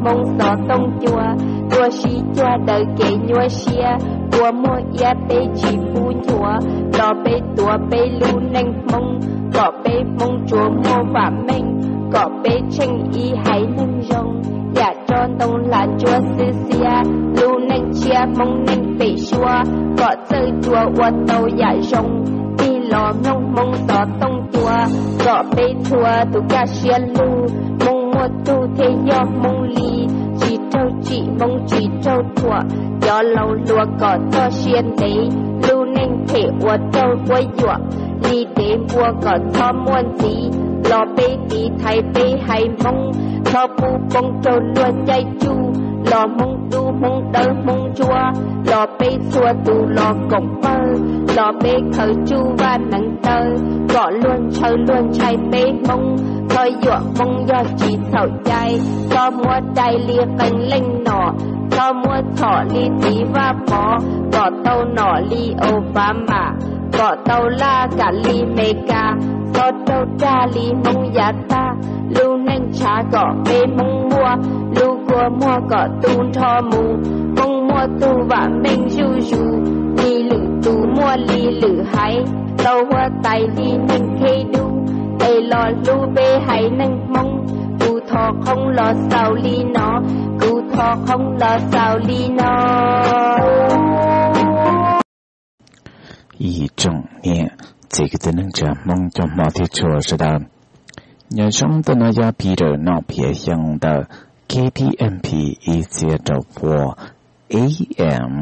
Hmoob xov tooj cua, tuaj sib cuag daws kev nyuaj siab, ua muag iab peb tsis pub nchuav, los peb tuav peb lub neej Hmoob, kom peb Hmoob tsuas muaj vam meej, kom peb tsheej ib haiv neeg zoo, yam tso ntoo hla ntsuab xwb xiab, lub neej tshiab Hmoob neej pem suab, kom txawj cua ua tau yam zoo, tig los mloog Hmoob xov tooj cua, kom peb txhua tus kaj siab lug, Hmoob muaj tug thiaj yog Hmoob li, tsis raug tsim Hmoob tsis raug thuam, cov laus hluas kom txoj sia ntev, lub neej phem ua raug quab yuam, li dev npua kom txhob muaj ntxiv, los peb tiv thaiv peb haiv Hmoob, txhob pub poob raug luag caij tsuj, los Hmoob dub Hmoob dawb Hmoob ntsuab, los peb txhua tus los koom pawg, los peb khaws tsuj vaj neev taw, kom luag ntshaw luag ntshai peb Hmoob, txhob yuam Hmoob yog tsis txhaum cai, txhob muab dai li qee leej nom, txhob muab txhom li txiv Vaj Pov, kom tau nom li Obama, kom tau laj kam li Meskas, txhob raug dag li Hmoob yav tag, lub neej ntshav kom peb Hmoob muaj, lub kua muag kom tu nrho mus, Hmoob muaj tug vam meej zuj zus, li lwm tus muaj li lwm haiv, tau huab tais li neeg kheb dub, es los hlub peb haiv neeg Hmoob, kuv thov qhoob los xaus li no, kuv thov qhoob los xaus li no. Ib tsoom niam txiv kwv tij neej tsa Hmoob cov hmov thiab tshua sawv daws, nyob zoo, ntawm no yog Peter Nom Phiaj Xyooj ntawm K P N P ib txhiab rau pua A M.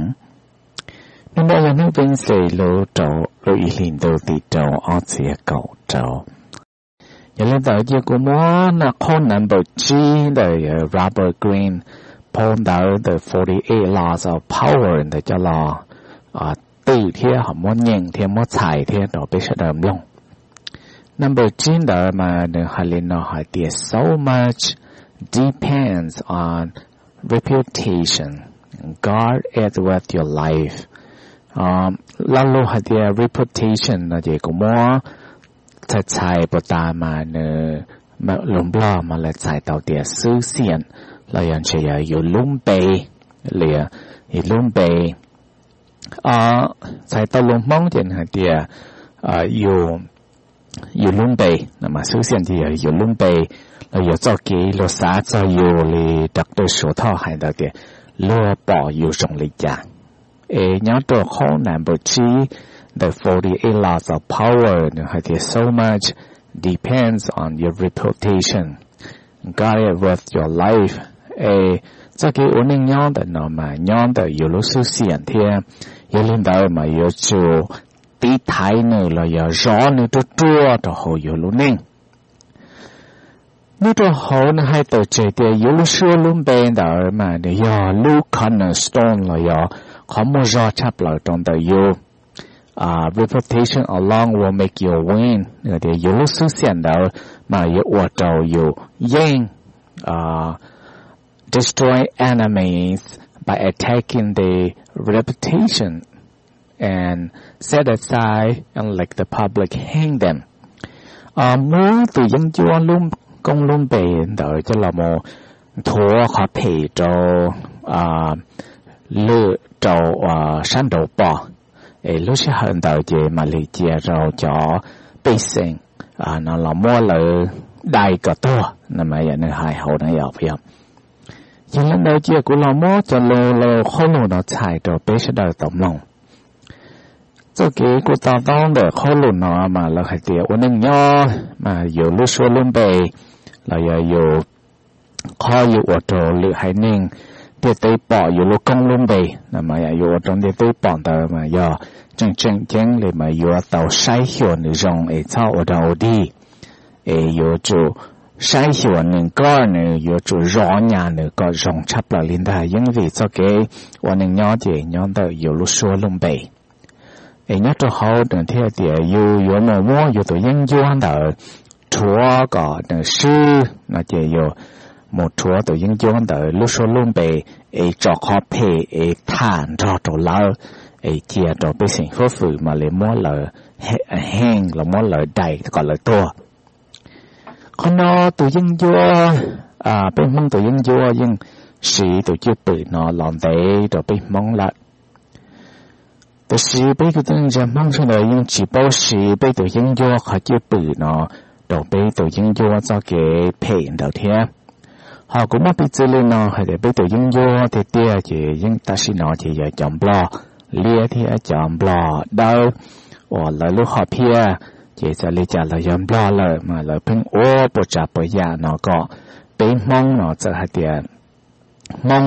Hnub no yog hnub Wednesday lub rau lub ib hlis ntuj tim rau ob txhiab kaum rau. Yog li ntawd ces kuv muab qhov number tsib ntawm Robert Greene phau ntawv ntawm Forty Eight Laws of Power ntawd coj los twm thiab ho muab nyeem thiab muab txhais thiab rau peb sawv daws mloog. Number tsib ntawd mas nws hais li no hais tias, so much depends on reputation, guard it with your life. Lo lus hais tias reputation no ces kuv muab txhais txhais puas tas mas nws lus Nplog mas lawv txhais tau tias xwb xiam los yog ntshe yog yus lub npe, yus lub npe. Txhais tau lus Hmoob ces nws hais tias yus, yus lub npe no mas xwb xiam ces yog yus lub npe, los yog txoj kev luag xav txog yus li Doctor Suav Thoj hais ntawd tias luag pom yus zoo li cas. Es nyob rau qhov number tsib ntawm Forty Eight Laws of Power nws hais tias, so much depends on your reputation, guard it with your life. Es txoj kev ua neej nyob ntawm no mas nyob ntawm yus lub xwb xiam thiab, yog li ntawd mas yuav tsum tiv thaiv nws los yog zov nws ruaj ruaj rau hauv yus lub neej. Nyob rau hauv nws hais tawm tseg tias yus lub suab lub npe ntawd mas nws yog lub cornerstone los yog qhov muaj zog tshaj plaws rau ntawm yus. Reputation alone will make you win. Tias yus lub xwb xiam ntawd mas yuav ua rau yus yeej destroy enemies by attacking the reputation and set aside and let the public hang them. Muab tus yeeb ncuab lub koob lub npe ntawd coj los mus nthuav qhov phem rau lwm rau sab nraud pom, es lub sij hawm ntawd ces mam li cia rau cov pej xeem no los muab lawv dai kom tuag no mas yog nws hais hauv na yog. Yog li ntawd cia kuv los muab cov lus qhab lus no txhais rau peb sawv daws tau mloog. Txoj kev kuv to taub ntawm qhab lus no mas lawv hais tias ua neej nyob mas yus lub suab lub npe los yog yus, qhov yus ua rau lwm haiv neeg ntiaj teb pom yus lub koob lub npe no mas yog yus ua rau ntiaj teb pom ntawd mas yog tseem tseem ceeb li mas yuav tau saib xyuas nws zoo es txhob ua dog ua dig. Es yuav tsum saib xyuas nws, guard nws, yuav tsum zov nyas nws kom zoo tshaj plaws li ntag. Yeej vim txoj kev ua neej nyob ces nyob ntawm yus lub suab lub npe. Es nyob rau hauv nws thiaj tias yus yuav mus muab yus tus yeeb ncuab ntawd rhuav kom nws swb no ces yus mus rhuav tus yeeb ncuab ntawd lub suab lub npe es tso qhov phem es tham nrog rau lawv es cia rau pej xeem huab fwm mam li muab lawv hang los muab lawv dai kom lawv tuag. Qhov no tus yeeb ncuab peb Hmoob tus yeeb ncuab yeej siv tus cwj pwm no los ntev rau peb Hmoob lawm. Tab sis peb kwv tij neej tsa Hmoob sawv daws yeej tsis paub siv peb tus yeeb ncuab qhov cwj pwm no rau peb tus yeeb ncuab txoj kev phem ntawd thiab. Ho kuv muab piv txwv li no hais tias peb tus yeeb ncuab tiag tiag ces yeej tam sim no ces yog cov Nplog liab thiab cov Nplog dawb uas lawv lub hom phiaj ces txawm li cas los yog Nplog lawm mas lawv pheej ua puas tsav puas yam no kom peb Hmoob no txawm hais tias Hmoob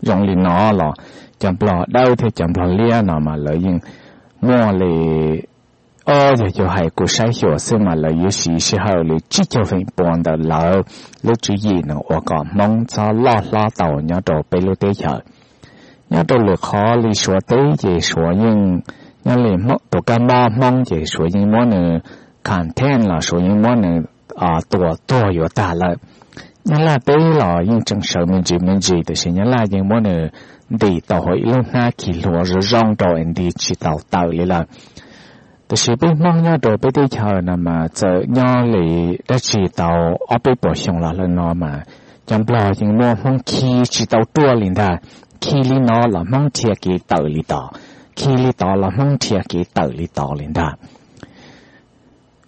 zoo li no los cov Nplog dawb thiab cov Nplog liab no mas lawv yeej muaj li, o, yog yuav hais kuv saib xyuas xwb mas lawv yuav siv sij hawm li tsib caug feem pua ntawm lawv lub tswv yim no ua kom Hmoob txhob loj hlob tau nyob rau peb lub teb chaws. Nyob rau lwm qhov li Suav teb ces Suav yeej, nyob li tus kab mob Hmoob ces Suav yeej muab nws contain los Suav yeej muab nws tua tuag yuav tag lawm. Nyab Laj teb los yeej tseem sawv me ntsis me ntsis tiam sis Nyab Laj yeej muab nws ntim tau hauv ib lub hnab khi hlua zoo zoo rau es nti tsis tau tawm li lawm. Tiam sis peb Hmoob nyob rau peb teb chaws no mas txawm nyob li dab tsi tau ob peb puas xyoo los lawm no mas cov Nplog yeej muab Hmoob khi tsis tau ruaj li ntag. Khi li no los Hmoob nrhiav kev tawm li tod, khi li tod los Hmoob nrhiav kev tawm li tod li ntag.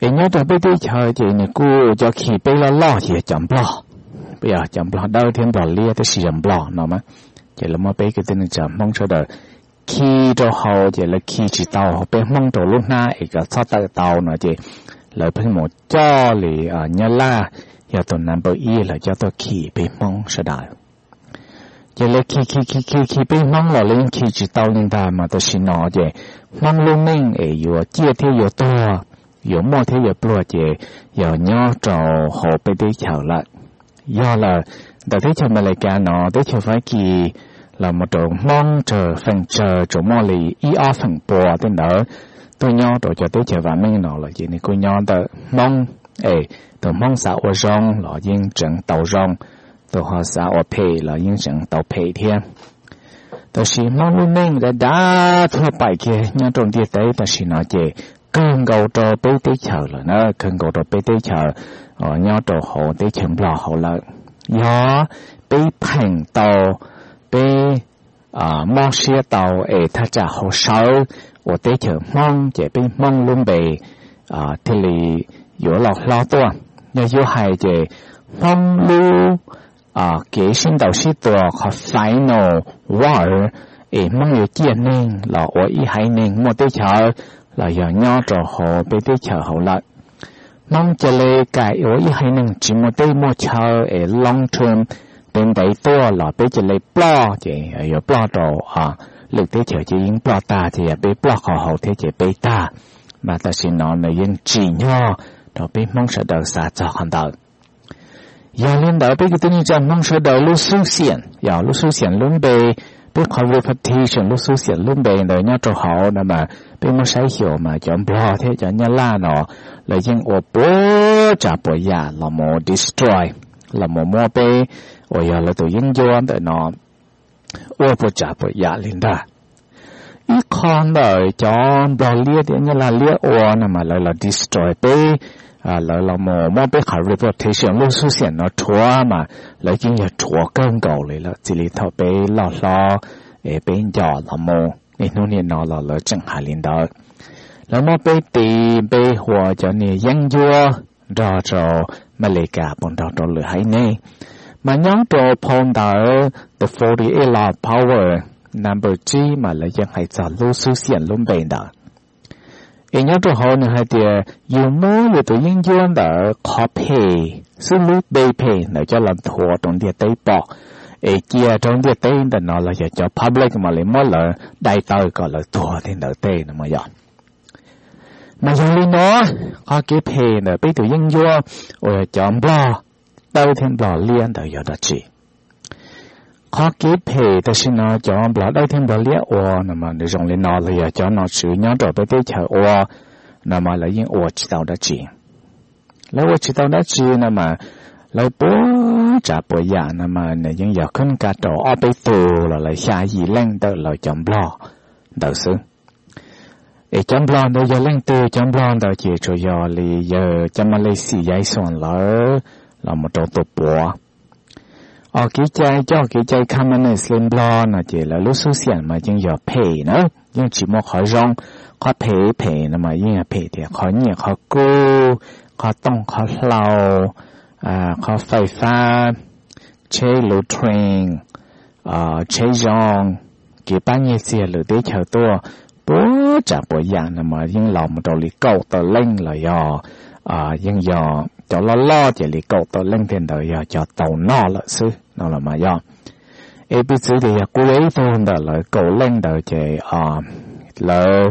Es nyob rau peb teb chaws ces nws kuj cov khi peb loj loj ces yog cov Nplog, yog cov Nplog dawb thiab Nplog liab tab sis yog Nplog no mas, ces lawv muab peb kwv tij neej tsa Hmoob sawv daws khi rau hauv ces lawv khi tsis tau peb Hmoob rau lub hnab es kom txhob tawm tau no ces lawv pheej mus coj li Nyab Laj yog tus number ib lawv coj tuaj khi peb Hmoob sawv daws. Ces lawv khi khi khi khi khi peb Hmoob los lawv yeej khi tsis tau li ntag mas tam sim no ces Hmoob lub neej es yuav ciaj thiab yuav tuag, yuav muaj thiab yuav pluag ces yog nyob rau hauv peb teb chaws lawm. Yog lawm, ntawm teb chaws Amelikas no, teb chaws Fab Kis los mus rau Hmoob tsawg feem tsawg tsuas muaj li ib ob feem pua tej ntawd tuaj nyob rau cov teb chaws vam meej no los ces nws kuj nyob ntawm Hmoob, es tus Hmoob xav ua zoo los yeej tseev tau zoo, tus ho xav ua phem los yeej tseev tau phem thiab. Tab sis Hmoob lub neej dav dav thuaj pais kiag nyob rau ntiaj teb tam sim no ces kawg nkaus rau peb teb chaws lawm na, kawg nkaus rau peb teb chaws nyob rau hauv teb chaws Nplog hauv lawm. Yog peb pheem tau, peb mob siab tau es thaj tsam hauv sawv ua teb chaws Hmoob ces peb Hmoob lub npe thiaj li yuav loj hlob tuaj. Yog yuav hais ces Hmoob lub kev sib ntaus sib tua qhov final war es Hmoob yuav ciaj neeg los ua ib haiv neeg muaj teb chaws los yog nyob rau hauv peb teb chaws hauv lawm. Hmoob cia li kam ua ib haiv neeg tsis muaj teb muaj chaw es long term peb ntev tuaj los peb cia li ploj ces yuav ploj rau lwm teb chaws ces yeej ploj tag ces yog peb ploj qhov hauv thiab ces peb tag. Mas tam sim no nws yeej tsim nyog rau peb Hmoob sawv daws xav txog qhov ntawd. Yog li ntawd peb kwv tij neej tsa Hmoob sawv daws lub xub xiam, yog lub xub xiam lub npe, peb qhov reputation lub xub xiam lub npe ntawd nyob rau hauv no mas peb muab saib xyuas mas cov Nplog thiab cov Nyab Laj no lawv yeej ua puas tsav puas yam los mus destroy, los mus muab peb uas yog lawv tus yeeb ncuab ntawm no ua puas tsav puas yam li ntag. Ib qho ntawm cov Nplog liab thiab Nyab Laj liab ua no mas lawv los destroy peb, lawv los mus muab peb qhov reputation lub xub xiam no rhuav mas lawv yeej yog rhuav kawg nkaus li lawm txij li thaum peb loj hlob es peb nco los mus niaj hnub niaj no los lawv tseem hais li ntawd. Lawv muab peb tis npe hu ua cov niag yeeb ncuab nrog rau Amelikas puas nrog rau lwm haiv neeg. Mas nyob rau phau ntawv The Forty-Eight Law of Power number tsib mas lawv yeej hais txog lub xub xiam lub npe ntawd. Es nyob rau hauv nws hais tias yus muab yus tus yeeb ncuab ntawd qhov phem xwb lub npe phem ntawd coj los nthuav rau ntiaj teb pom, es cia rau ntiaj teb ntawm no los yog cov public mam li muab lawv dai taw kom lawv tuag tej ntawd tej no mas yog. Mas yog li no, qhov kev phem ntawm peb tus yeeb ncuab uas yog cov Nplog dawb thiab Nplog liab ntawd yog dab tsi? Qhov kev phem tam sim no cov Nplog dawb thiab Nplog liab ua no mas nws zoo li no los yog cov nom tswv nyob rau peb teb chaws ua no mas lawv yeej ua tsis tau dab tsi. Lawv ua tsis tau dab tsi no mas lawv puas tsav puas yam no mas nws yeej yog khwb kaj rau ob peb tug los lawv xya yim leej ntawm lawv cov Nplog ntawd xwb. Es cov Nplog ntawd yog leej twg? Cov Nplog ntawd ces tsuas yog li yawg cov Malaysia yaiv xuam lawv los mus rau tus puav. kev cai coj kev cai communist li Nplog no ces lawv lub xub xiam mas yeej yog phem na, yeej tsis muaj qhov zoo. Qhov phem phem no mas yeej yog phem tias qhov nyiaj qhov kub, qhov tooj qhov hlau, qhov fais fab, tsheb lus train, tsheb zoo, kev pab nyiaj txiag lwm teb chaws tuaj puas tsav puas yam no mas yeej los mus rau li kaum tawm leej los yog yeej yog cov loj loj ces li kaum tawm leej tej ntawd yog cov tau noj lawm xwb no los mas yog. Es piv txwv tias yog kuv yog ib tug ntawm lawv kaum leej ntawd ces lawv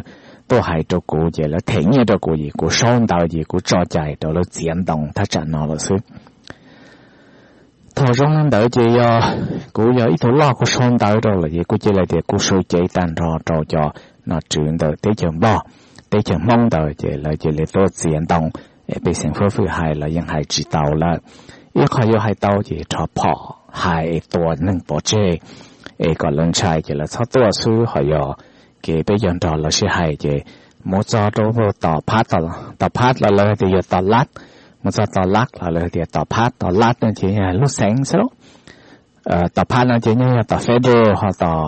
tuaj hais rau kuv ces lawv them nyiaj rau kuv ces kuv sau ntawv ces kuv tso cai rau lawv txiav ntoo thaj tsam no lawm xwb. Thaum zoo li ntawd ces yog kuv yog ib tug loj kuv sau ntawv rau lawm ces kuj cia li tias kuv sau cev tag nrho rau cov nom tswv ntawm teb chaws Nplog, teb chaws Hmoob ntawd ces lawv cia li tuaj txiav ntoo. Pej xeem fab fwm hais los yeej hais tsis tau lawm. Ib qho yuav hais tau ces rho phom hais es tua neeg pov tseg es kom lawv ntshai ces lawv txhob tuaj xwb. Ho yog kev peb cov nrog lawv sib hais ces mus txog rau tom phab, tom phab los lawv tias yog tom lab, mus txog tom lab los lawv tias tom phab. Tom lab no ces yog lub xeev xwb. Tom phab no ces nyob yog tom federal ho tom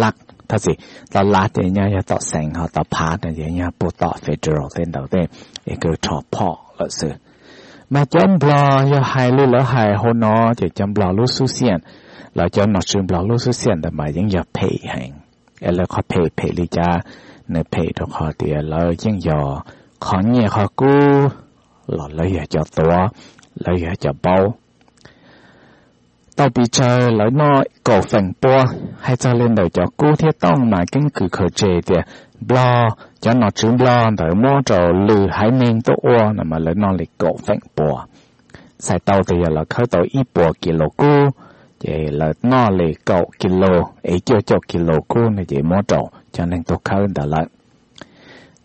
lab, thov txim, tom lab ces nyob yog tom xeev ho tom phab no ces nyob puag tom federal tej ntawd tej, es kawg rho phom lawm xwb. Mas cov Nplog yog hais li lawv hais hauv no ces cov Nplog lub xub xiam, los cov nom tswv Nplog lub xub xiam ntawd mas yeej yog phem heev. Es lawv qhov phem phem li cas? Nws phem rau qhov tias lawv yeej yog qhov nyiaj qhov kub los lawv yog cov tuav, lawv yog cov paub. Tau pes tsawg lawv noj kaum feem pua. Hais txog li ntawm cov kub thiab tooj mas keeb kwm khaws tseg tias Nplog, cov nom tswv Nplog ntawd muab rau lwm haiv neeg tuaj ua no mas lawv noj li kaum feem pua. Txhais tau tias yog lawv khawb tau ib puas kis lus kub, ces lawv noj li kaum kis lus es cuaj caum kis lus kub no ces muab rau cov neeg tuaj khawb ntawd lawm.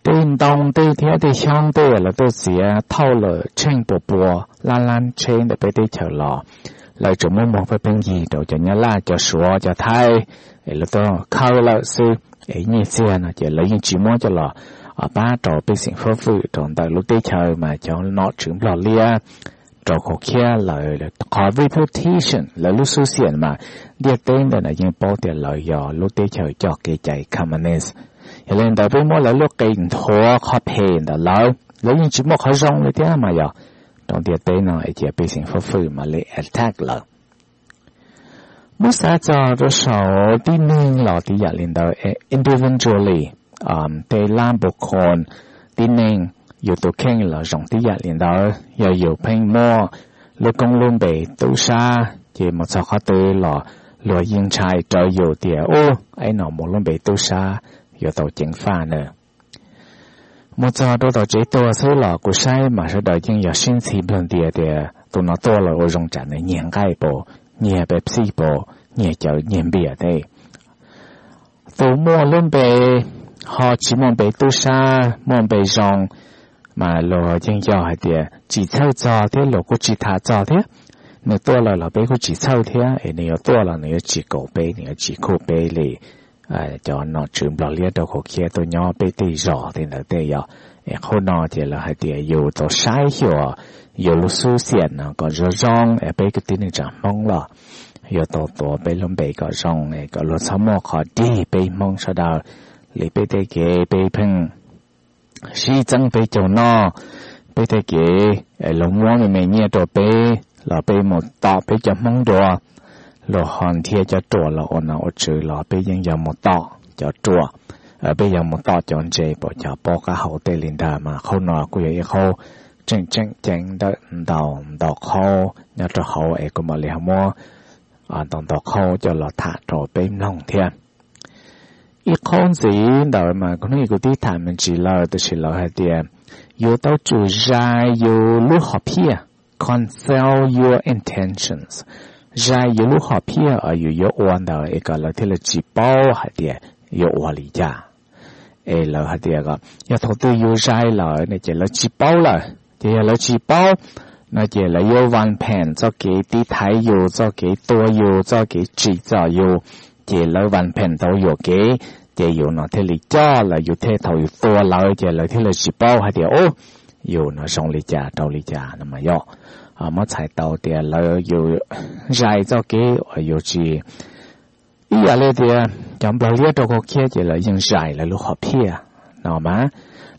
Tej ntoo tej thiab tej xyoob tej lawv tuaj txiav thauj lawm tsheej puas pua lab lab tsheb ntawm peb teb chaws los, lawv tsuas muab muag pheej pheej yig rau cov Nyab Laj, cov Suav, cov Thaib, es lawv tuaj khawb lawm xwb. Es nyiaj txiag no ces lawv yeej tsis muab coj los pab rau pej xeem fab fwm rau ntawm lub teb chaws mas cov nom tswv Nplog liab rau khaus khiab lawv qhov reputation, lawv lub xub xiam mas ntiaj teb ntawm no yeej paub tias lawv yog lub teb chaws coj kev cai communist. Yog li ntawd peb muab lawv lub qe nthuav qhov phem ntawm lawv, lawv yeej tsis muaj qhov zoo li thiab mas yog rau ntiaj teb no es cia pej xeem fab fwm mam li attack lawv. Muab xav txog rau saum tib neeg los tib yam li ntawd, individually, tej lab npu khoos, tib neeg, yus tus kheej los zoo tib yam li ntawd. Yog yus pheej muaj lub koob lub npe tub sab ces mus txog qhov twg los luag yeej ntshai rau yus tias ub, ib no muaj lub npe tub sab, yuav tau ceev faj na. Mus txog rau tom tsev tuag xwb los kuv saib mas sawv daws yeej yog sib ntxhi nplog ntias tias tus no tuaj los ua zoo tsam nws nyiag nqaij pam, nyiag Pepsi pam, nyiag cawv nyiag npias tej. Tus muaj lub npe ho tsis muaj npe tub sab, muaj npe zoo, mas luag yeej yog hais tias tsis txhawj txog thiab luag kuj tsis tham txog thiab. Nws tuaj lawm los peb kuj tsis txhawj thiab, es nws yuav tuaj los nws yuav tsis kaum peb, nws yuav tsis khuj peb li cov nom tswv nplog liab rau khaus khiab tuaj nyob peb tej zos tej ntawd tej yom. Es qhov no ces lawv hais tias yus tau saib xyuas yus lub xub xiam no kom zoo zoo es peb kwv tij neej tsa Hmoob los yuav tau tuav peb lub npe kom zoo es kom luag txhob muaj qhov dig peb Hmoob sawv daws li peb tej kev peb pheej sib txeeb peb caug noj, peb tej kev luag muab me me nyiaj rau peb los peb mus tom peb cov Hmoob dua. Luag ho nrhiav cov ruam los ua nom ua tswv los peb yeej yog mus tom cov ruam, peb yog mus tom cov ntse pam cov paub qab hau tej li ntawd. Mas qhov no kuj yog ib qhov tseem tseem ceeb ntawm ntau ntau qhov nyob rau hauv es kuv mam li ho muab ntau ntau qhov coj los tham rau peb mloog thiab. Ib qhov ntxiv ntawd mas hnub ib kuv twb tham me ntsis lawm, tab sis lawv hais tias yus tau tsum zais yus lub hom phiaj, conceal your intentions, zais yus lub hom phiaj uas yus yuav ua ntawd es kom lawv thiaj li tsis paub hais tias yuav ua li cas. Es lawv hais tias yog thaum twg yus zais lawm no ces lawv tsis paub lawm, ces yog lawv tsis paub no ces lawv yuav vas pheem txoj kev tiv thaiv yus, txoj kev tua yus, txoj kev tsim txom yus, ces lawv vas pheem tau yuam kev, ces yus no thiaj li coj lawv, yus thiaj thaum yus tua lawv ces lawv thiaj li tsis paub hais tias ub, yus no zoo li cas rau li cas no mas yog. muab txhais tau tias lawv yus zais txoj kev uas yus tsis, ib yam li tias cov Nplog liab rau kho khiab ces lawv yeej zais lawv lub hom phiaj no mas.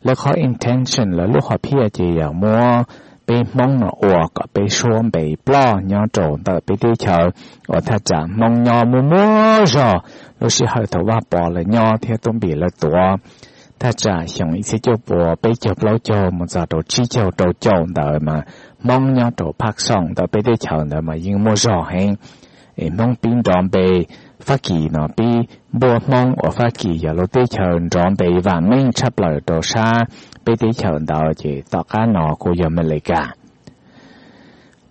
Lawv qhov intention lawv lub hom phiaj ces yog muab peb Hmoob no ua kom peb suab npe ploj nyob rau ntawm peb teb chaws uas thaj tsam Hmoob nyob muaj muaj zog. Lub sij hawm thaum Vaj Pov lawv nyob thiab Tub Npis lawv tuav, thaj tsam xyoo ib txhiab cuaj puas peb caug plaub caug mus txog rau tsib caug rau caum ntawd mas Hmoob nyob rau Phav Xoom ntawm peb teb chaws ntawd mas yeej muaj zog heev. Es Hmoob pib nrov npe, Fab Kis no pib npuaj Hmoob uas Fab Kis yog lub teb chaws nrov npe vam meej tshaj plaws rau sab peb teb chaws ntawd ces tom qab no kuj yog Amelikas.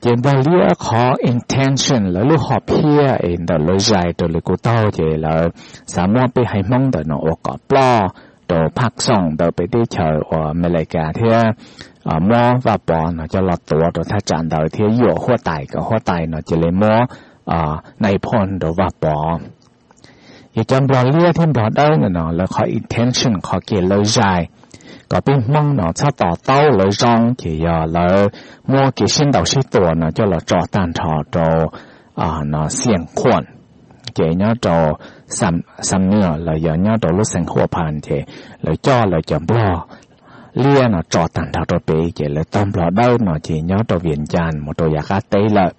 Ces Nplog liab qhov intention lawv lub hom phiaj es ntawm lawv zais raws li kuv taug ces lawv xav muab peb haiv Hmoob ntawm no ua kom ploj rau Phav Xoom ntawm peb teb chaws uas Amelikas thiab muab Vaj Pov no coj los tuav rau thaj tsam ntawd thiab yuam huab tais kom huab tais no cia li muab nais phoo rau Vaj Pov. Yog cov Nplog liab thiab Nplog dawb ntawm no lawv qhov intention qhov kev lawv zais kom peb Hmoob no txhob to taub lawv zoo ces yog lawv muab kev sib ntaus sib tua no coj los tso tag nrho rau no Xias Khuam, ces nyob rau Xam Nuas los yog nyob rau lub xeev Huas Phas ces lawv coj lawv cov Nplog liab no tso tag nrho rau pem ces lawv tog Nplog dawb no ces nyob rau Vias Cas mus rau yav qab teb lawm.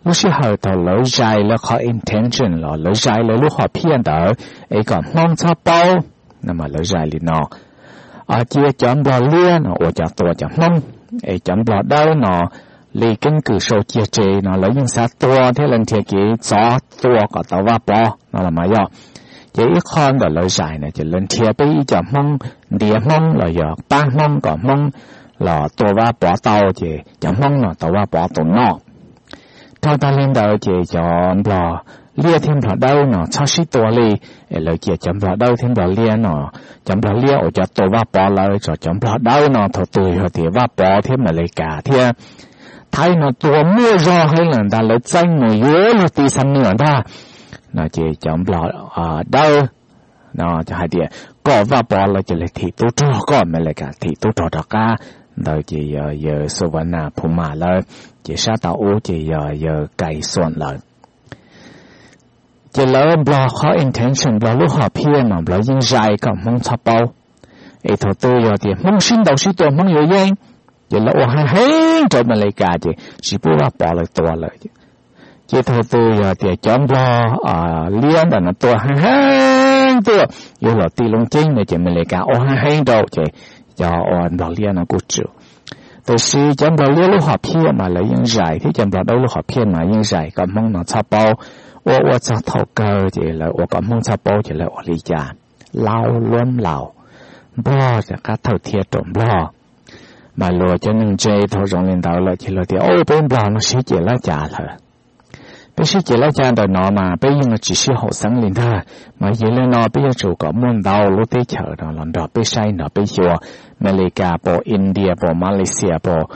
Lub sij hawm thaum lawv zais lawv qhov intention los lawv zais lawv lub hom phiaj ntawd es kom Hmoob txhob paub no mas lawv zais li no. Cia cov Nplog liab no ua cov tua cov Hmoob, es cov Nplog dawb no li keeb kwm sau cia tseg no lawv yeej xav tua thiab lawv nrhiav kev txov tua kom tau Vaj Pov no los mas yog. Ces ib qho ntawm lawv zais no ces lawv nrhiav peb ib co Hmoob, ntiav Hmoob los yog pab Hmoob kom Hmoob los tua Vaj Pov tau ces cov Hmoob no tau Vaj Pov tus noj. Dhau tag li ntawd ces cov Nplog liab thiab Nplog dawb no txhob sib tua li, es lawv cia cov Nplog dawb thiab Nplog liab no, cov Nplog liab uas cov tua Vaj Pov lawv tso cov Nplog dawb no thaum twg yog tias Vaj Pov thiab Amelikas thiab Thaib no tua muaj zog heev lawm ntag lawv txeeb mus yuav luag ti Xam Nuas ntag no ces cov Nplog dawb no hais tias kom Vaj Pov lawv cia li thim tub rog, kom Amelikas thim tub rog rov qab. Ntawd ces yog yawg Xu Vam Nas Phum Mas lawv, ces sab tod ub ces yog yawg Kais Xuam lawv. Ces lawv Nplog qhov intention Nplog lub hom phiaj no Nplog yeej zais kom Hmoob txhob paub. Es thaum twg yog tias Hmoob sib ntaus sib tua Hmoob yuav yeej, ces lawv ua heev heev rau Amelikas ces tsis pub Vaj Pov lawv tua lawm. Ces thaum twg yog tias cov Nplog liab ntawm no tua heev heev tuaj yuav luag ti Looj Ceeb no ces Amelikas ua heev heev rau ces cov ua Nplog liab no kuj tsum. Tab sis cov Nplog liab lub hom phiaj mas lawv yeej zais thiab cov Nplog dawb lub hom phiaj mas yeej zais kom Hmoob no txhob paub. Ua ua txog thaum kawg ces lawv ua kom Hmoob txhob paub ces lawv ua li cas? Laus luab laus, Nplog rov qab thawj thiab rau Nplog. Mas luag cov neeg ntse thaum zoo li ntawd lawm ces luag tias, Au, peb Nplog no sib cem lab cas lawm. Peb sib cem lab cas ntawm no mas peb yeej tsis sib haum xeeb li ntag. Mas yog li no peb yuav tsum kom muaj ntau lub teb chaws no los nrog peb saib nrog peb xyuas, Amelikas pam, India pam, Malaysia pam,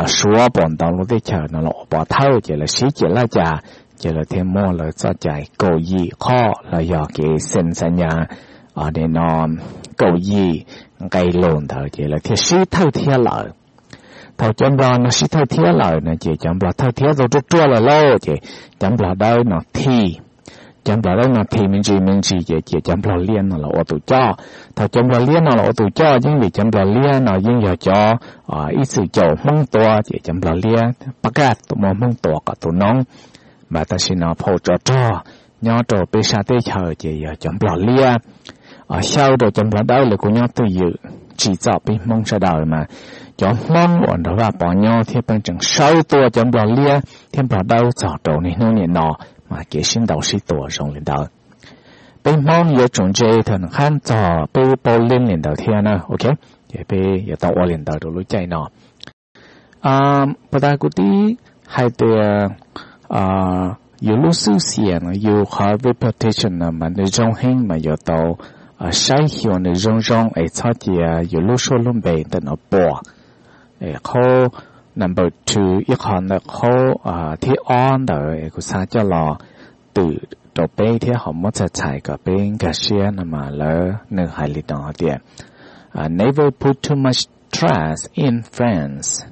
Suav pam, ntau lub teb chaws no los ua pov thawj ces lawv sib cem lab cas, ces lawv thiaj muaj lawv txoj cai kaum yim qho los yog kev xees xa nyas no kaum yim nqe lus ntawd ces lawv thiaj sib thawj thiab lawm. Thaum cov Nplog no sib thawj thiab lawm no ces cov Nplog thawj thiab tau ruaj ruaj lawm lauj ces cov Nplog dawb no thim. Cov Nplog dawb no thim me ntsis me ntsis ces cia cov Nplog liab no los ua tus coj. Thaum cov Nplog liab no los ua tus coj yeej vim cov Nplog liab no yeej yog cov ib txwm caum Hmoob tua ces cov Nplog liab pab kaj muab Hmoob tua kom tu noob. Mas tam sim no phau tsov rog nyob rau peb sab teb chaws ces yog cov Nplog liab xyaw rau cov Nplog dawb lawv kuj nyob twj ywm tsim txom peb Hmoob sawv daws mas cov Hmoob uas nrog Vaj Pov nyob thiab pheej tseem sawv tua cov Nplog liab thiab Nplog dawb txog rau niaj hnub niam no mas kev sib ntaus sib tua zoo li ntawd. Peb Hmoob yuav tsum ntse thaum nws qhab txog peb paub leej li ntawd thiab na, ok. Ces peb yuav tau ua li ntawd rau lub caij no. Puas tas kuv tib hais tias yus lub xwb xiam no yus qhov reputation no mas nws zoo heev mas yuav tau saib xyuas nws zoo zoo es txhob cia yus lub suab lub npe ntawm no puas. Qhov number two, ib qho ntawm qhov thib ob ntawd kuv xav coj los twm rau peb thiab ho muab txhais txhais kom peb nkag siab no mas lawv nws hais li no tias, never put too much trust in friends.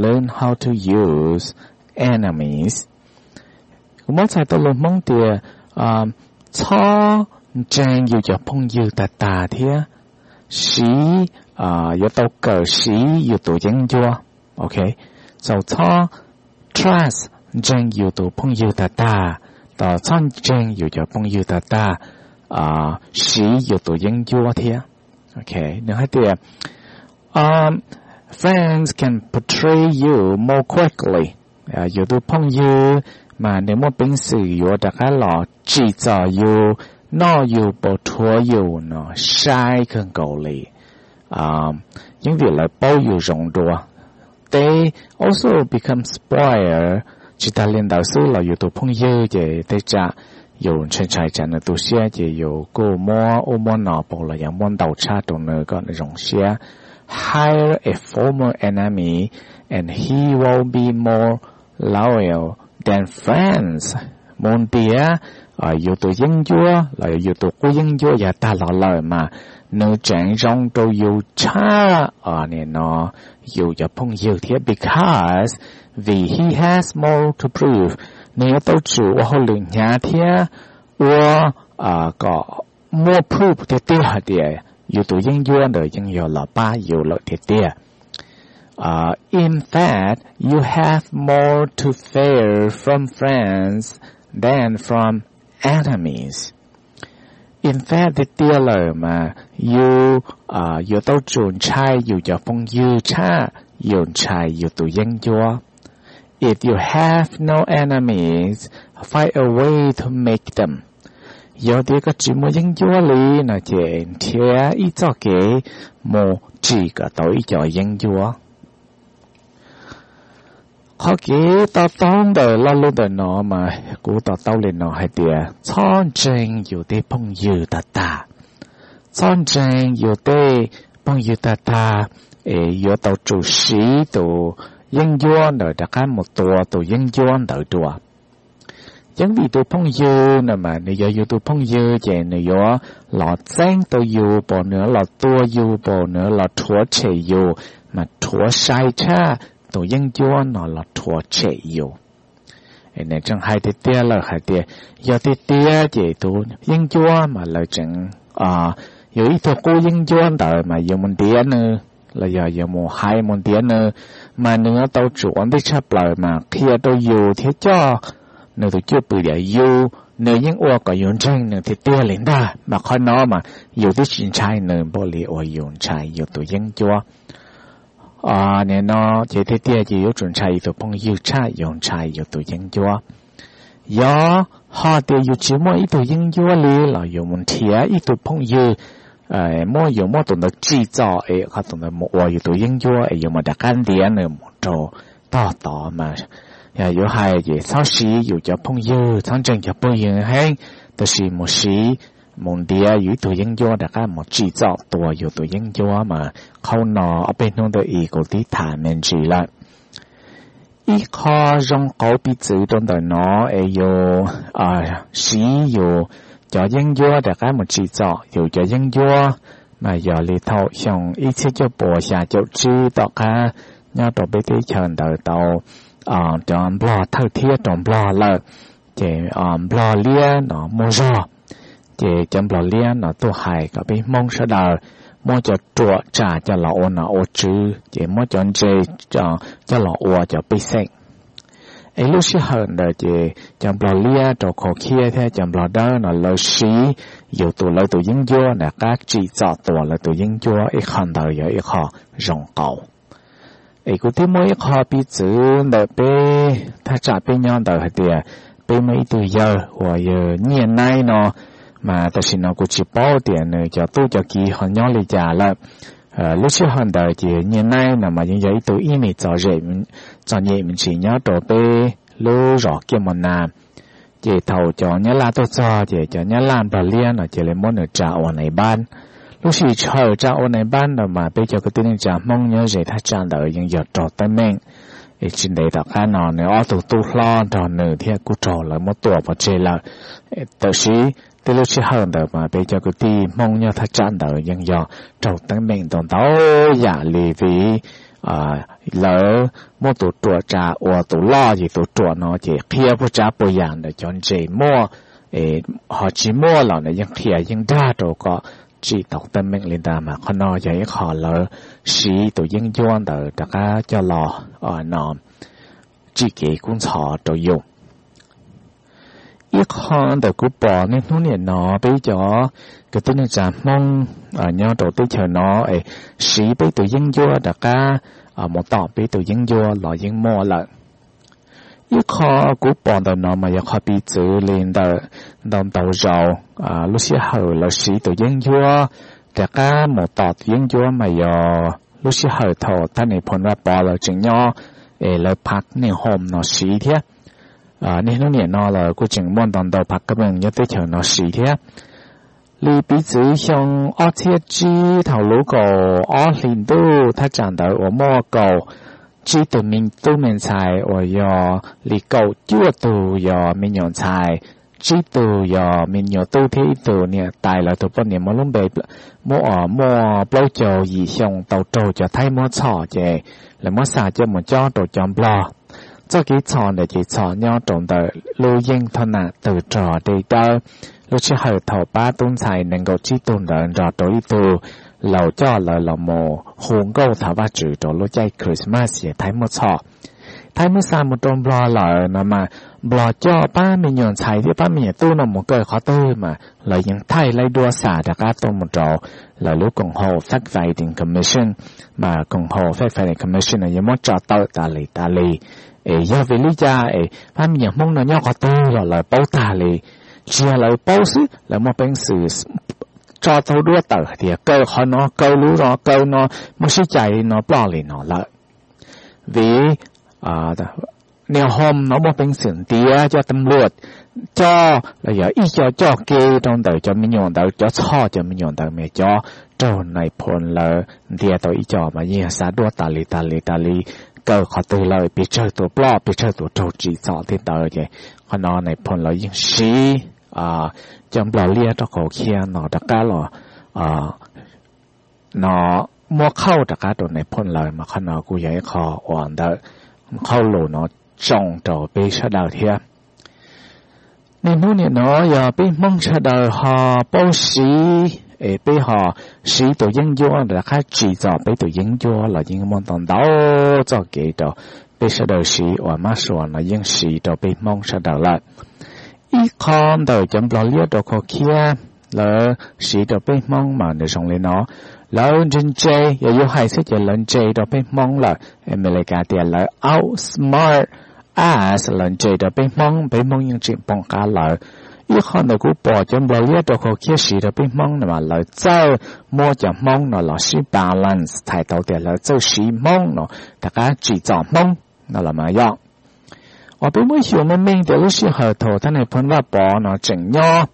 learn how to use enemies. Kuv muab txhais tau lus Hmoob tias txhob ntseeg yus cov phooj ywg tag tag thiab siv, yuav tau kawm siv yus tus yeeb ncuab. Ok, so txhob trust, ntseeg yus tus phooj ywg tag tag, txhob ntseeg yus cov phooj ywg tag tag, siv yus tus yeeb ncuab thiab. Ok, nws hais tias friends can betray you more quickly. Yus tus phooj ywg mas nws muaj peev xwm yuav rov qab los tsim txom yus, noj yus, pov rhuav yus no sai kawg nkaus li. Yeej vim lawv paub yus zoo dua. They also become spoiled. Tsis tas li ntawd xwb los yus tus phooj ywg ces tej tsam yus ntshai ntshai tsam nws tu siab ces yus kuj muab ub muab no pauv los yog muab ntau tshaj rau nws kom nws zoo siab. Hire a former enemy and he will be more loyal than friends. Mus ntiav yus tus yeeb ncuab los yus tus qub yeeb ncuab yav tag los lawm mas nws tseem zoo rau yus tshaj, nim no, yus cov phooj ywg thiab, because, vim he has more to prove, nws yuav tau tsum ua hauj lwm hnyav thiab ua kom muaj proof tiag tiag hais tias yus tus yeeb ncuab ntawd yeej yog los pab yus lawm tiag tiag. In fact, you have more to fear from friends than from enemies. In fact, tiag tiag lawm mas yus yuav tau tsum ntshai yus cov phooj ywg tshaj yus ntshai yus tus yeeb ncuab. If you have no enemies, find a way to make them. Yog tias koj tsis muaj yeeb ncuab li no ces nrhiav ib txoj kev mus tsim kom tau ib co yeeb ncuab. Qhov kev to taub ntawm lo lus ntawm no mas kuv to taub li no hais tias txhob ntseeg yus tej phooj ywg tag tag. Txhob ntseeg yus tej phooj ywg tag tag es yuav tau tsum siv tus yeeb ncuab ntawd rov qab mus tua tus yeeb ncuab ntawd dua. Yeej vim tus phooj ywg no mas nws yog yus tus phooj ywg ces nws yuav los txeeb tau yus, pom nws los tua yus, pom nws los rhuav tshem yus, mas rhuav sai tshaj tus yeeb ncuab no los rhuav tshem yus. Nws tseem hais tiag tiag lawm hais tias yog tiag tiag ces tus yeeb ncuab mas lawv tseem yus ib tug qub yeeb ncuab ntawd mas yus mus ntiav nws los yog yus mus hais mus ntiav nws, mas nws yuav tau tsum ua ntej tshaj plaws mas qhia rau yus thiab coj nws tus cwj pwm tias yus, nws yeej ua kom yus ntseeg nws tiag tiag li ntag, mas qhov no mas yus twb tsis ntshai nws npaum li uas yus ntshai yus tus yeeb ncuab. Nim no ces tiag tiag ces yuav tsum ntshai yus tus phooj ywg tshaj yus ntshai yus tus yeeb ncuab. Yog hais tias yus tsis muaj ib tug yeeb ncuab li los yus mus nrhiav ib tug phooj ywg, muab yus muab tus ntawd tsim txom es qhov tus ntawd mus ua yus tus yeeb ncuab es yus mam rov qab ntiav nws mus rau tog tod mas, yog yuav hais ces txhob siv yus cov phooj ywg, txhob ntseeg cov phooj ywg heev, tab sis mus siv, mus ntiav yus ib tug yeeb ncuab rov qab mus tsim txom tua yus tus yeeb ncuab mas qhov no ob peb hnub ntawd kuv twb tham me ntsis lawm. Ib qho zoo qauv piv txwv rau ntawm no es yus siv yus cov yeeb ncuab rov qab mus tsim txom yus cov yeeb ncuab, mas yog li thaum xyoo ib txhiab cuaj puas xya caum tsib tom qab nyob rau peb teb chaws ntawd tau cov nplog thawj thiab rau nplog lawm, ces nplog liab no muaj zog, ces cov nplog liab no tuaj hais kom peb hmoob sawv daws muab cov ruam tsa coj los ua nom ua tswv, ces muab cov ntse coj los ua cov pej xeem. Es lub sij hawm ntawd ces cov nplog liab rau khov khiab thiab cov nplog dawb no lawv siv yus tus, lawv tus yeeb ncuab ntawd rov qab tsim txom tua lawv tus yeeb ncuab, ib qho ntawd yog ib qho zoo qauv. Es kuv twb muaj ib qho piv txwv ntawm peb thaj tsam peb nyob ntawd hais tias peb muaj ib tug yawg uas yog Nyiaj Naib no, mas tam sim no kuv tsis paub tias nws cov tub cov kiv ho nyob li cas lawm. Lub sij hawm ntawd ces Nyiaj Naib no mas yeej yog ib tug ib me txom zem, txom nyem me ntsis nyob rau peb lub zos Kiaj Mos Nas. Ces thaum cov Nyab Laj tuaj txog ces cov Nyab Laj nplog liab no cia li muab nws tsa ua nais npab. Lub sij hawm tsa ua nais npab ntawd mas peb cov kwv tij neej tsa hmoob nyob ze thaj tsam ntawd yeej yog raug teeb meem. Es tsis ntev tom qab no nws ob tug tub hlob nrog nws thiab kuj raug lawv muab tua pov tseg lawm. Tab sis tej lub sij hawm ntawd mas peb cov kwv tij hmoob nyob thaj tsam ntawd yeej yog raug teeb meem ntau ntau yam li vim lawv muaj tus ruam tsa ua tus loj, ces tus ruam no ces qhia puas tsav puas yam ntawm cov ntses muaj, ho tsis muaj los nws yeej qhia yeej dag rau kom tsim tau teeb meem li ntawd. Mas qhov no yog ib qho lawv siv tus yeeb ncuab ntawd rov qab coj los no tsim kev kub ntxhov rau yus. Ib qho ntawm kuv pom niaj hnub niam no peb cov kwv tij neej tsa Hmoob nyob rau teb chaws no es siv peb tus yeeb ncuab rov qab mus tom peb tus yeeb ncuab los yeej muaj lawm. Ib qho kuv pom ntawm no mas yog qhov piv txwv li ntawm ntau ntau zaus lub sij hawm lawv siv tus yeeb ncuab rov qab mus tom tus yeeb ncuab mas yog lub sij hawm thaum thaj Nais Phoo Vaj Pov lawv tseem nyob es lawv phav niam hom no siv thiab. Niaj hnub niam no los kuj tseem muaj ntau ntau phav kab mees nyob teb chaws no siv thiab. Li piv txwv xyoo ob txhiab tsib thaum lub kaum ob hlis ntuj thaj tsam ntawd uas muaj kaum tsib tug me tub me ntxhais uas yog li kaum cuaj tug yog me nyuam ntxhais, tsib tug yog me nyuam tub thiab ib tug niam tais lawv tus poj niam muaj lub npe muaj plaub caug yim xyoo tau raug cov Thaib muab txhom ces lawv muab xa coj mus cob rau cov Nplog. Txoj kev txhom ntawd ces txhom nyob rau ntawm lub yeej thoj nam tawg rog dej dawb. Lub sij hawm thaum pab tub ntxhais nees nkaum tsib tug ntawd nrog rau ib tug laus coj lawv los mus hu nkauj thov Vajtswv rau lub caij Christmas ces Thaib muab txhom. Thaib muab xa mus rau Nplog lawm no mas Nplog coj pab me nyuam ntxhais thiab pab me nyuam tub no mus kaw qhov twg mas lawv yeej thaij laib duab xa rov qab tuaj mus rau lawv lub koom haum Fact Finding Commission. Mas koom haum Fact Finding Commission no yeej muab tso tawm tas li tas li. Es yog vim li cas es pab me nyuam Hmoob no nyob qhov twg los lawv paub tag li. Tsis yog lawv paub xwb, lawv muaj peev xwm tso tau duab tawm hais tias kaw qhov no, kaw lub no, kaw no, muab sib cais li no, ploj li no lawm. Vim niam hom no muaj peev xwm ntiav cov tam luaj coj los yog ib co coj kev rau ntawm cov me nyuam ntawd, cov txhoj cov me nyuam ntawd mas cov raug Nais Phoo lawv ntiav tau ib co mas yeej yog xa duab tas li tas li tas li, kaw qhov twg lawm pes tsawg tus ploj pes tsawg tus raug tsim txom tej ntawd ces qhov no Nais Phoo lawv yeej siv cov Nplog liab rau qhov khiav no rov qab los no muab qhauj rov qab rau Nais Phoo lawv mas qhov no kuj yog ib qho uas ntawm qhauj lus no tsoo rau peb sawv daws thiab. Niaj hnub nim no yog peb Hmoob sawv daws ho paub siv es peb ho siv tus yeeb ncuab rov qab tsim txom peb tus yeeb ncuab los yeej muaj ntau ntau txoj kev rau peb sawv daws siv uas mab sua no yeej siv rau peb Hmoob sawv daws lawm. Ib qho ntawm cov Nplog liab rau qhov khiav lawv siv rau peb Hmoob mas nws zoo li no. Lawv ntse ntse, yog yuav hais xwb ces lawv ntse rau peb Hmoob lawm. Amelikas tias lawv outsmart us, lawv ntse rau peb Hmoob, peb Hmoob yeej tseem poob qab lawv. Ib qho ntawm kuv pom cov Nplog liab rau qhov khiav siv rau peb Hmoob no mas lawv txawj muab cov Hmoob no los sib balance, txhais tau tias lawv txawj siv Hmoob no rov qab tsim txom Hmoob no los mas yog. Uas peb muab xyuas meej meej tias lub sij hawm thaum thaj Nais Phoo Vaj Pov no tseem nyob,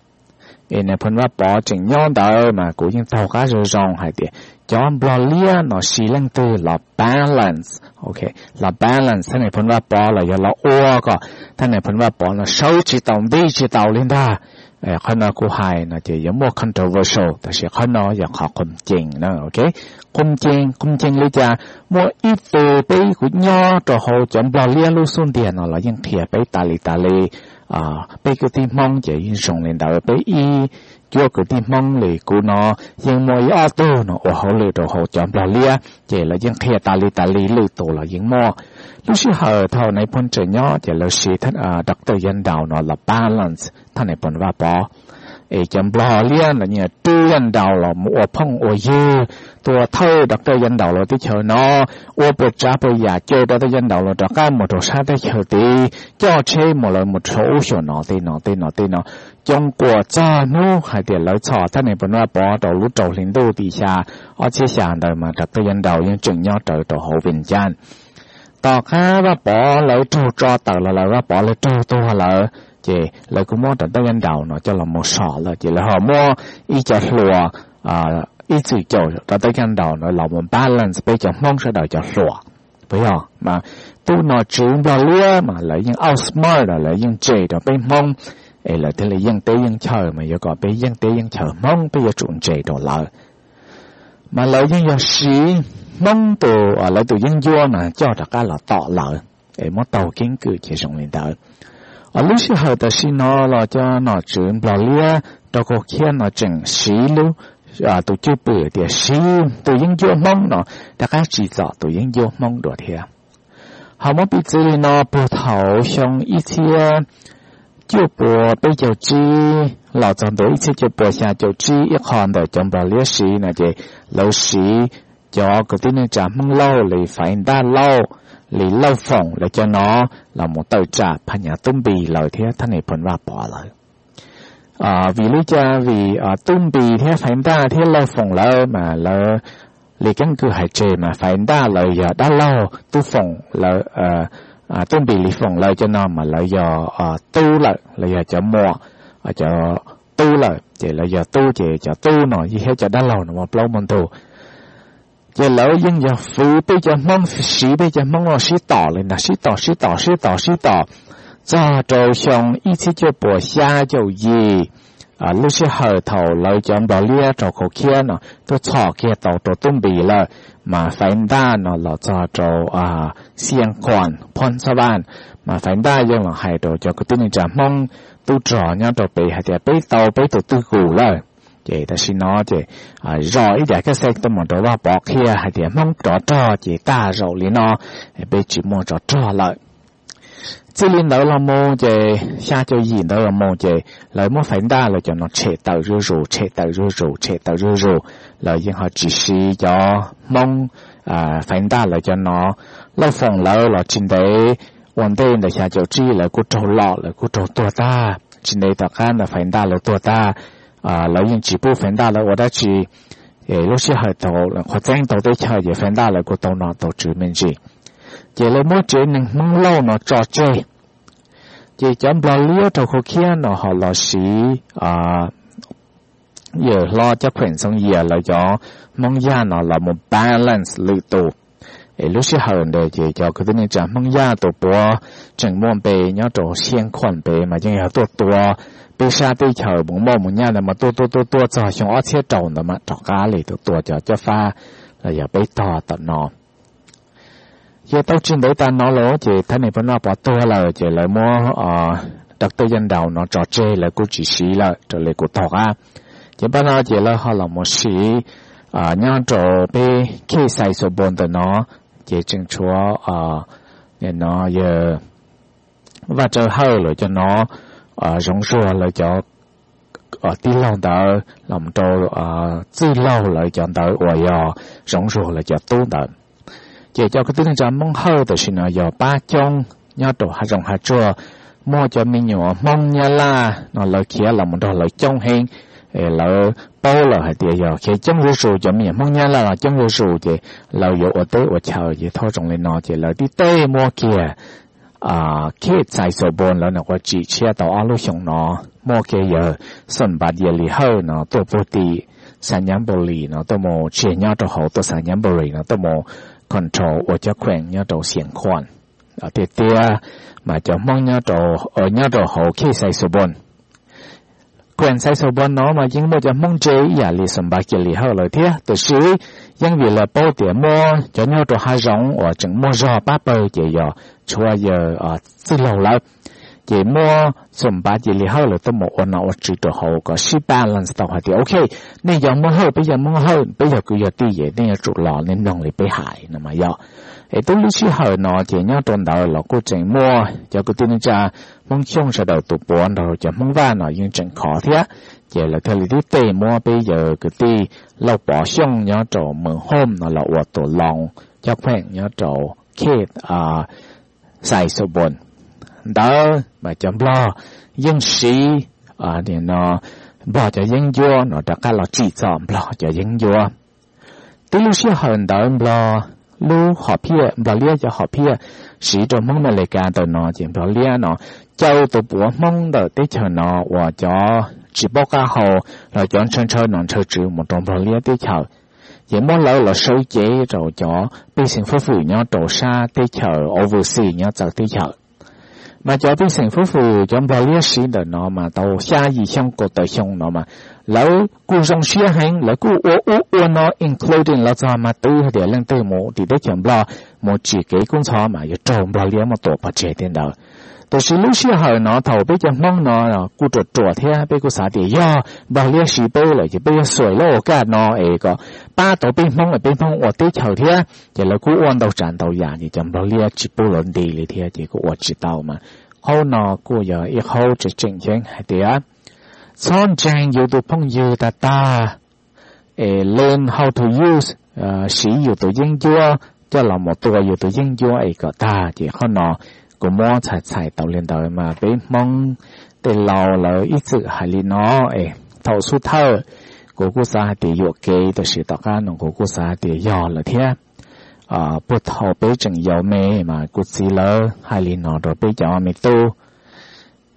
es Nais Phoo Vaj Pov tseem nyob ntawd mas kuv yeej taug qab zoo zoo hais tias cov Nplog liab no siv leej twg los balance, los balance thaj Nais Phoo Vaj Pov los yog los ua kom thaj Nais Phoo Vaj Pov no sawv tsis tau nti tsis tau li ntag. Qhov no kuv hais no ces yuav muaj controversial tab sis qhov no yog qhov qhov cees na. Qhov cees, qhov cees li cas? Muaj ib tug peb kuv nyob rau hauv cov Nplog liab lub xub ntiag no los yeej qhia peb tas li tas li. Peb kwv tij Hmoob ces yeej zoo li ntawd, peb ib cuab kwv tij Hmoob li kuv no yeej muaj ib ob tug no ua hauj lwm rau hauv cov Nplog liab ces lawv yeej qhia tas li tas li, lwm tus los yeej muaj. Lub sij hawm thaum Nais Phoo tseem nyob ces lawv siv Doctor Yaj Nraus no los balance thaj Nais Phoo Vaj Pov. Es cov Nplog liab no yeej rub Yaj Nraus los mus ua phooj ua ywg, tua thawj Doctor Yaj Nraus los teb chaws no, ua puas tsav puas yam caw Doctor Yaj Nraus los rov qab mus rau sab teb chaws tid, coj tsheb mus lawv mus rau ub xyuas no tej no tej no tej no. Coob kuam txog hnub hais tias lawv txhom thaj Nais Phoo Vaj Pov rau lub rau hli ntuj tim xya ob txhiab xya ntawd mas Doctor Yaj Nraus yeej tseem nyob rawv rau hauv Vias Cas. Tom qab Vaj Pov lawv raug tso tawm los lawm, Vaj Pov lawv raug tuag lawm ces lawv kuj muab Doctor Yaj Nraus no coj los mus som lawm ces lawv ho muab ib co hluas ib txwm caum Doctor Yaj Nraus no los mus balance peb cov Hmoob sawv daws cov hluas. Puas yog? Mas tub nom tswv Nplog liab mas lawv yeej outsmart, lawv yeej ntse rau peb Hmoob, es lawv thiaj li yeej teb yeej chaw, mas yuav kom peb yeej teb yeej chaw Hmoob peb yuav tsum ntse rau lawv. Mas lawv yeej yog siv Hmoob tus, lawv tus yeeb ncuab no coj rov qab los tom lawv, es muab taug keeb kwm ces zoo li ntawd. Lub sij hawm tam sim no los cov nom tswv Nplog liab rau kaum khiab no tseem siv lub, tus cwj pwm tias siv tus yeeb ncuab Hmoob no rov qab tsim txom tus yeeb ncuab Hmoob dua thiab. Ho muab piv txwv li no, puag thaum xyoo ib txhiab cuaj puas peb caug tsib los txog ntua ib txhiab cuaj puas xya caum tsib, ib qho ntawm cov Nplog liab siv no ces lawv siv cov kwv tij neej tsa Hmoob Lauj li Faiv Ntaj Lauj, li Lauj Foom lawv cov no los mus tawm tsam Phas Nyas Tub Npis lawv thiab Thaj Nes Phoo Vaj Pov lawv. Vim li cas? Vim Tub Npis thiab Faiv Ntaj thiab Lauj Foom lawv mas lawv li keeb kwm hais tseg mas Faiv Ntaj lawv yog dab laug, Tub Foom lawv, Tub Npis li Foom lawv cov no mas lawv yog tub lawm, lawv yog cov muam, cov tub lawm, ces lawv yog tub ces cov tub no thiab cov dab laug no muaj plaub muaj ntug. Ces lawv yeej yog fwv peb cov Hmoob, siv peb cov Hmoob no sib tom li ntag, sib tom sib tom sib tom sib tom txog rau xyoo ib txhiab cuaj puas xya caum yim, lub sij hawm thaum lawv cov Nplog liab rau kaum khiab no twb txhom kiag tau rau Tub Npis lawm, mas Faiv Ntaj no los txog rau Xiav Khuam Phoo Xab Vaj, mas Faiv Ntaj yeej los hais rau cov kwv tij neej tsa Hmoob tub rog nyob rau pem hais tias peb tau peb tus twj kum lawm. Ces tam sim no ces zom ib yam kaj xeeb tuaj mus rau Vaj Pov qhia hais tias Hmoob rov rog ces tag zaum li no, peb tsis muaj rov rog lawm. Txij li ntawd los mus ces xya caum yim ntawd los mus ces lawv muab Faiv Ntaj lawv cov no tshem tawm zuj zus, tshem tawm zuj zus, tshem tawm zuj zus, lawv yeej ho tsis siv cov Hmoob Faiv Ntaj lawv cov no. Lauj Foom lawv los tsis ntev, ua ntej ntawm xya caum tsib lawv kuj raug lom, lawv kuj raug tuag tag, tsis ntev tom qab ntawd Faiv Ntaj lawv tuag tag, lawv yeej tsis pub Faiv Ntaj lawv ua dab tsi. Lub sij hawm thaum qhuav txeeb tau teb chaws ces Faiv Ntaj lawv kuj tau nom tau tswv me ntsis, ces lawv muab tsev neeg Hmoob Lauj no tso tseg. Ces cov Nplog liab rau kaum khiab no ho los siv yawm hlob Cab Khuem Xoo Yias lawv cov Hmoob Yaj no los mus balance lwm tus. Es lub sij hawm ntawd ces cov kwv tij neej tsa Hmoob Yaj tus puav tseem muaj npe nyob rau Xiav Khuam pem mas yeej yog tuaj tua peb sab teb chaws mus moj mus nyaj ntawd mas tuaj tuaj tuaj tuaj txog xyoo ob txhiab rau ntawd mas rov qab li tuaj tua cov Cob Fab los yog peb tog tom no. Ces tau tsis ntev tas no los ces Thaj Nes Phoo Vaj Pov tuag lawm ces lawv muab Doctor Yaj Daus no tso tseg, lawv kuj tsis siv lawm raws li kuv taug qab. Ces npaj no ces lawv ho los mus siv nyob rau peb Khej Xais Xos Npoos ntawm no, ces tseem tshuav no yawg Vaj Tsawv Hawj lawv cov no, Zoov Zuag lawv cov tij laug ntawd los rau Txwj Laug lawv cov ntawd uas yog Zoov Zuag lawv cov tub ntawd. Ces cov kwv tij neej tsa Hmoob Hawj tam sim no yog pab coob nyob rau hav zoov hav tsuag, muaj cov me nyuam Hmoob Nyab Laj no lawv khiav los mus nrog lawv coob heev. Lawv paub lawm hais tias yog khiav coob zuj zus, cov me nyuam Hmoob Nyab Laj los coob zuj zus ces lawv yuav ua teb ua chaw, ces thaum zoo li no ces lawv tib tej muab kiag Khej Xais Xos Npoos lawv nyuam qhuav tsim tshiab tau ob lub xyoo no, muab kiag yawg Xos Npas Yas Lis Hawj no tuaj puag tim Xais Nyab Npaus Lis no tuaj mus tsiag nyob rau hauv, tuaj Xais Nyab Npaus Lis no tuaj mus control ua Cab Khuem nyob rau Xiav Khuam. Tiag tiag mas cov Hmoob nyob rau hauv Khej Xais Xos Npoos, Khuem Xais Xos Npoos no mas yeej muaj cov Hmoob ntse ib yam li Xos Npas Yas Lis Hawj lawv thiab, tiam sis yeej vim lawv paub tias muaj cov nyob rau hav zoov uas tseem muaj zog pab pawg ces yog tshuav yawg Txwj Laug lawv. Ces muab Xos Npas Yas Lis Hawj lawv tuaj mus ua nom ua tswv rau hauv kom sib balance tau hais tias ok, nej yog Hmoob Hawj, peb yog Hmoob Hawj, peb yog kwv yog tij ces nej yuav tsum los nej mloog li peb hais no mas yog. Es twb lub sij hawm no ces nyob rau ntawd los kuj tseem muaj cov kwv tij neej tsa Hmoob Xyooj sawv daws tus puav nrog cov Hmoob Vaj no yeej tseem khov thiab, ces lawv thiaj li tib tej muab peb yawg kwv tij Lauj Pov Xyooj nyob rau Mes Hooj no los ua tus loos Cab Khuem nyob rau Khej Xais Xos Npoos. Ntawd mas cov Nplog yeej siv, no, Nplog cov yeeb ncuab no rov qab los tsim txom Nplog cov yeeb ncuab. Twb lub sij hawm ntawd Nplog lub hom phiaj, Nplog liab cov hom phiaj siv rau Hmoob Mes Lis Kas ntawm no ces Nplog liab no caw tus puav Hmoob ntawm teb chaws no uas cov tsis paub qab hau los cov ntshaw ntshaw nom ntshaw tswv mus rau Nplog liab teb chaws, ces muab lawv los sawv cev rau cov pej xeem fwj fwm nyob rau sab teb chaws overseas nyob txawv teb chaws. Mas cov pej xeem fwj fwm cov Nplog liab siv ntawm no mas tau xya yim xyoo kaum tawm xyoo no mas lawv kuj zoo siab heev, lawv kuj ua ub ua no, including los txog mas twb hais tias leej twg mus tim teb chaws Nplog mus tsim kev kub ntxhov mas yuav raug Nplog liab muab tua pov tseg tej ntawd. Tab sis lub sij hawm no thaum peb cov Hmoob no kuj ruam ruam thiab, peb kuj xav tias yog Nplog liab siv peb lawm ces peb yuav xuas lub ua kaj no es kom pab tau peb Hmoob es peb Hmoob ua teb chaws thiab, ces lawv kuj ua ntau tsav ntau yam ces cov Nplog liab tsis pub lawv nti li thiab ces kuj ua tsis tau mas. Qhov no kuj yog ib qhov tseem ceeb hais tias txhob ntseeg yus tus phooj ywg tag tag, es learn how to use, siv yus tus yeeb ncuab coj los mus tua yus tus yeeb ncuab es kom tag. Ces qhov no kuv muab txhais txhais tau li ntawd mas peb Hmoob tej laus lawv ib txwm hais li no es thaum xub thawj kuv kuj xav hais tias yuam kev, tab sis tom qab no kuv kuj xav hais tias yog lawm thiab. Puag thaum peb tseem yau me mas kuv txiv lawv hais li no rau peb cov me tub,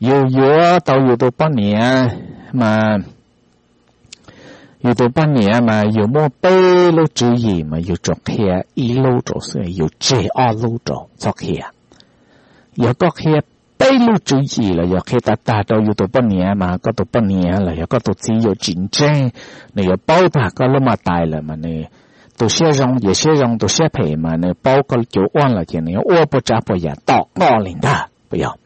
yus yuav tau yus tus poj niam mas yus tus poj niam mas yus muaj peb lub tswv yim mas yus tsuas qhia ib lub rau xwb, yus tseg ob lub rau txhob qhia. Yog koj qhia peb lub tswv yim los yog qhia tag tag rau yus tus poj niam mas koj tus poj niam los yog koj tus txiv yuav tsis ntseeg, nws yuav paub tag koj lub maj tais lawm mas nws tus siab zoo ces siab zoo, tus siab phem mas nws paub koj cov ua los ces nws yuav ua puas tsav puas yam tom koj li ntag, puas yog?